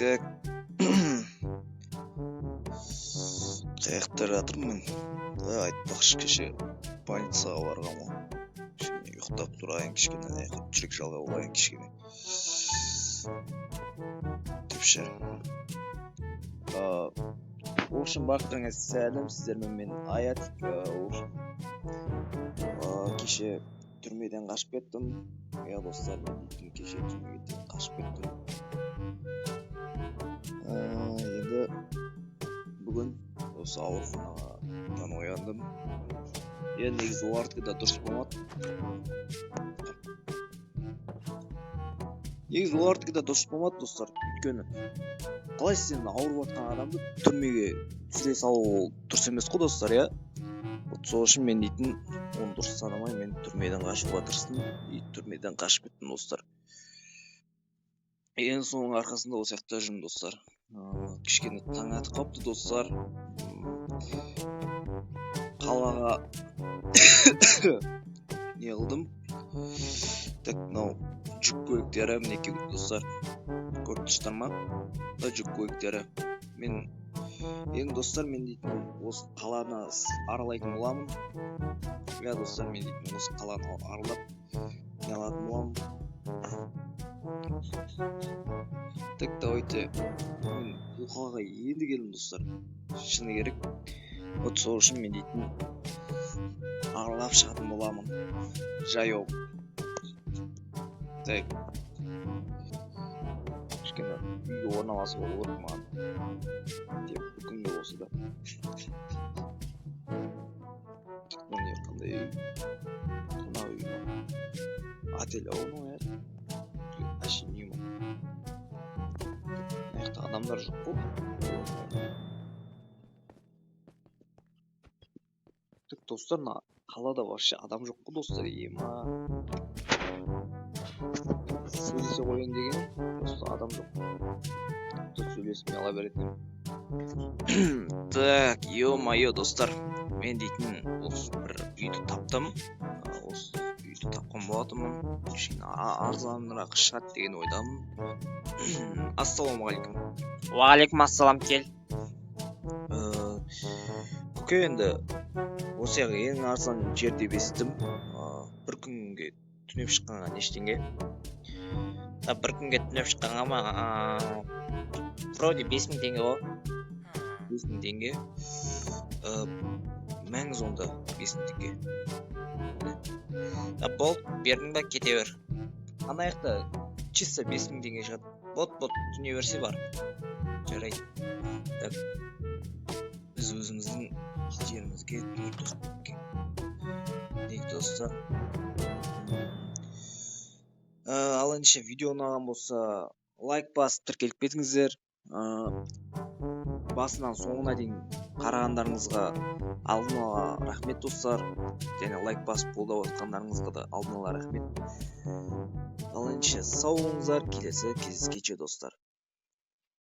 Так, қай жақта жатырмын мен? Да, айтпақшы, кеше больницаға барғанмын ғой. Кішкене ұйықтап тұрайын, кішкене ана жақта жүрек жалғап алайын кішкене деп ше. В общем, барлықтарыңа сәлем, сіздермен мен, Аятик. В общем, кеше түрмеден қашып кеттім. Иә, достар, мен дейтін кеше түрмеден қашып кеттім. Енді бүгін осы ауруханадан ояндым. Иә, негізі олардікі да дұрыс болмады, негізі олардікі де дұрыс болмады, достар. Өйткені қалай сен ауырып жатқан адамды түрмеге түсіре салу, ол дұрыс емес қой, достар, иә. Вот сол үшін мен дейтін оны дұрыс санамай, мен түрмеден қашуға тырыстым и түрмеден қашып кеттім, достар. Енді соның арқасында осы жақта жүрмін, достар. Кішкене таң атып қалыпты, достар. Қалаға не қылдым. Так, мынау жүк көліктері, мінекей, достар, көріп тұрсыздар ма? Мына жүк көліктері. Мен енді, достар, мен дейтін осы қаланы аралайтын боламын. Иә, достар, мен дейтін осы қаланы аралап не алатын боламын. Так, давайте. Мен бұл қалаға енді келдім, достар, шыны керек. Вот сол үшін мен дейтін аралап шығатын боламын жаяу. Так, кішкене үйге орналасып алу керек маған деп, бір күнге болса да. Так, мынау не, қандай үй? Қонақ үй ма, отель ау мынау, иә, әшейін үй ма? Мына жақта адамдар жоқ қой. Так, достар, мына қалада вообще адам жоқ қой, достар. Ема, сөйлесе қояйын деген, просто адам жоқ. Тут сөйлесіп не ала беретін едім. Так, ё-моё, достар, мен дейтін осы бір үйді таптым. Осы үйді тапқан болатынмын, кішкене арзанырақ шығады деген ойдамын. Ассалаумағалейкум. Уағалейкум ассалам, кел. Көке, енді осы жақ ең арзан жер деп естідім. Бір күнге түнеп шыққанға неше теңге? А, бір күнге түнеп шыққанға ма? Вроде 5000 теңге ғой. 5000 теңге. Мәңіз онда 5000 теңге. А, болды, бердің ба, кете бер. Ана жақта чисто 5000 теңге шығады. Болды, болды, түне берсе бар. Жарайды. Так, біз өзіміздің жерімізге келдік, достар. Ал ендеше, видео ұнаған болса, лайк басып, тіркеліп кетіңіздер. Басынан соңына дейін қарағандарыңызға алдын ала рахмет, достар, және лайк басып қолдап отқандарыңызға да алдын ала рахмет. Ал ендеше, сау болыңыздар, келесі кездескенше, достар.